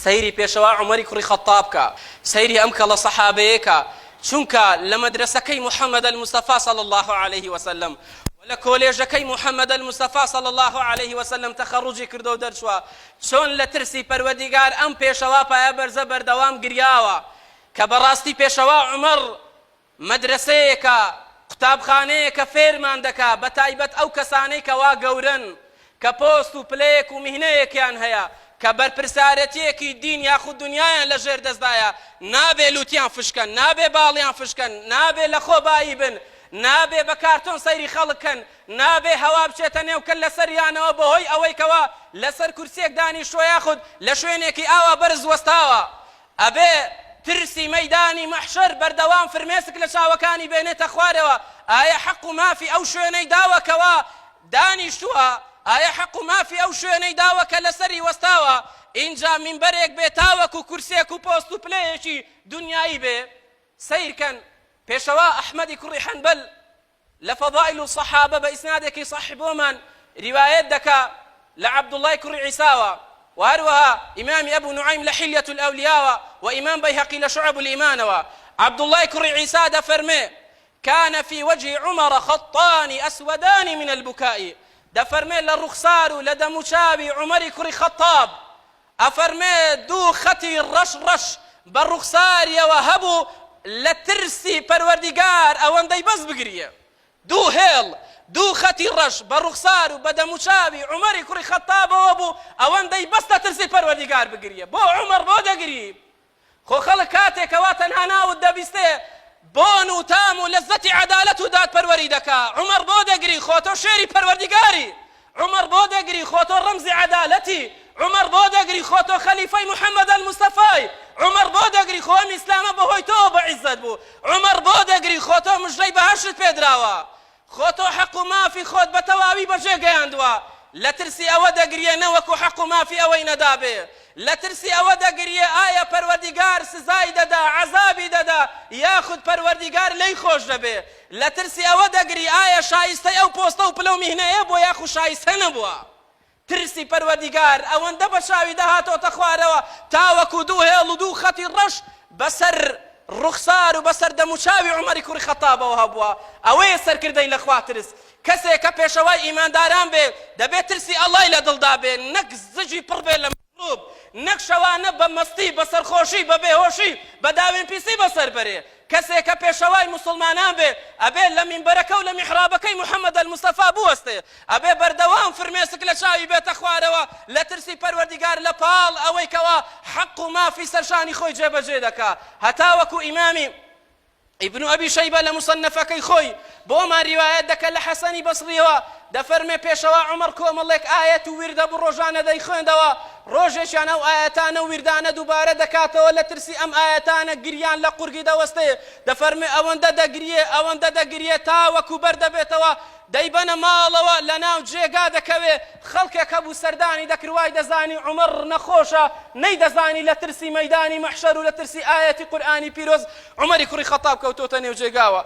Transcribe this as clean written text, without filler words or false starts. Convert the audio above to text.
سەیری پێشەوا عومەری کوڕی خەتاب کە، سەیری ئەم کەڵە سەحابەیە کە، چونکە لە مەدرەسەکەی محمد المصطفی صلی اللە علیه وسلم و لە کۆلێژەکەی محمد المصطفی صلی اللە علیه وسلم تەخەڕوجی کردوە و دەرچوە، چۆن لە ترسی پەروەردیگار ئەم پێشەوا پایە بەرزە بەردەوام گریاوە، کە بەڕاستی پێشەوا عومەر مەدرەسەیەکە، قوتابخانەیەکە فێرمان دەکا، بەتایبەت ئەو کەسانەی کەوا گەورەن، کە پۆست و پلەیەک و میهنەیەکیان هەیە، کە بەرپرسارەتییەکی دین یاخود دونیایان لە ژێر دەستدایە، نابێ لوتیان فشکەن، نابێ باڵیان فشکەن، نابێ لەخۆ بایی بن، نابێ بە کارتۆن سەیری خەڵک کەن، نابێ هەوا بچێتە نێو کەللە سەریانەوە بەهۆی ئەوەی کەوا لەسەر کورسییەک دانیشتووە یاخود لە شوێنێکی ئاوا بەرز وەستاوە. ئەبێ ترسی مەیدانی مەحشەر بەردەوام فرمێسک لە چاوەکانی بێنێتە خوارەوە، ئایە حەق و مافی ئەو شوێنەی داوە کەوا دانیشتووە؟ ئایە حەق و مافی ئەو شوێنەی داوە کە لەسەری وەستاوە؟ ئینجا مینبەرێک بێ تاوەکو کورسێک و پۆست و پلەیەکی دونیایی بێ؟ سەیرکەن پێشەوا ئەحمەدی کوڕی حەنبەل لە فضائل الصحابە بە ئیسنادێکی صحیح بۆمان ریوایەت دەکا لە عەبدوڵڵای کوڕی عیساوە و هەروەها ئیمامی ئەبو نوعەیم لە حلیە الاولیاوە و ئیمام بەیهەقی لە شعب الایمانەوە عەبدوڵڵای کوڕی عیسا دەفەرمێ کان فی وجه عمر خطان اسودان من البکاء دەفەرمێ لە ڕوخسار و لە دەموچاوی عومەری کوڕی خەتاب ئەفەرمێ دوو خەتی ڕەش ڕەش بە ڕوخساریەوە هەبوو لە ترسی پەروەردیگار ئەوەندەی بەس بگریێ. دوو هێڵ، دوو خەتی ڕەش بە ڕوخسار و بە دەموچاوی عومەری کوڕی خەتابەوە بوو ئەوەندەی بەس لە ترسی پەروەردیگار بگریێ. بۆ عومەر بۆ دەگری؟ خۆ خەڵک کاتێ کەوا تەنها ناوت دەبیستێ بۆن و تام و لەززەتی عەدالەت و دادپەروەری دەکا، عومەر بۆ دەگری خۆ تۆ شێری پەروەردیگاری، عومەر بۆ دەگری خۆ تۆ ڕەمزی عەدالەتی، عومەر بۆ دەگری خۆ تۆ خەلیفەی محمد المستەفای، عومەر بۆ دەگری خۆ ئەم ئیسلامە بەهۆی تۆوە بە عیززەت بوو، عومەر بۆ دەگری خۆ تۆ مژدەی بەهەشتت پێدراوە. خۆ تۆ حەق و مافی خۆت بە تەواوی بەجێ گەیاندوە، لە ترسی ئەوە دەگریێ نەوەکو حەق و مافی ئەوەی نەدابێ، لە ترسی ئەوە دەگریێ ئایا پەروەردیگار سزای دەدا، عەزابی دەدا، یاخود پەروەردیگار لێی خۆش دەبێ، لە ترسی ئەوە دەگری ئایا شایستەی ئەو پۆستە و پلە و میهنەیە بوە یاخود شایستە نەبوە. ترسی پەروەردیگار ئەوەندە بە چاوی دەهاتۆتە خوارەوە تاوەکو دوو هێڵ و دوو خەتی ڕەش بەسەر ڕوخسار و بەسەر دەموچاوی عومەری کوڕی خەتابەوە هەبووە. ئەوەیە سەرکردەی لە خوا ترس. کەسێک کە پێشەوای ئیمانداران بێ دەبێ ترسی ئەڵای لە دڵدا بێ نەک زگی پڕ بێ لە مەشروب، نەک شەوانە بە مەستی، بە سەرخۆشی، بە بێهۆشی، بە داوێنپیسی بەسەر بەرێ. کەسێ کە پێشەوای موسڵمانان بێ ئەبێ لە مینبەرەکە و لە میحرابەکەی محمد المصطفی بوەستێ، ئەبێ بەردەوام فرمێسک لە چاوی بێتە خوارەوە لە ترسی پەروەردیگار لە پاڵ ئەوەی کەوا حەق و مافی سەرشانی خۆی جێبەجێ دەکا هەتاوەکو ئیمامی ئیبن ئەبی شەیبە لە موسەنەفەکەی خۆی بۆمان ریوایەت دەکا لە حەسەنی بەسڕیەوە دەفەرمێ پێشەوا عومەر کۆمەڵێک ئایەت و ویردە بوو ڕۆژانە دەیخوێندەوە ڕۆژێکیان ئەو ئایەتانە و ویردانە دووبارە دەکاتەوە لە ترسی ئەم ئایەتانە گریان لە قورگی دەوەستێ دەفەرمێ ئەوەندە دەگریێ ئەوەندە دەگریێ تاوەکو بەر دەبێتەوە دەیبەنە ماڵەوە لەناو جێگا دەکەوێ خەڵکێک هەبوو سەردانی دەکرد وای دەزانی عومەر نەخۆشە نەیدەزانی لە ترسی مەیدانی مەحشەر و لە ترسی ئایەتی قورئانی پیرۆز عومەری کوڕی خەتاب کەوتۆتە نێو جێگاوە.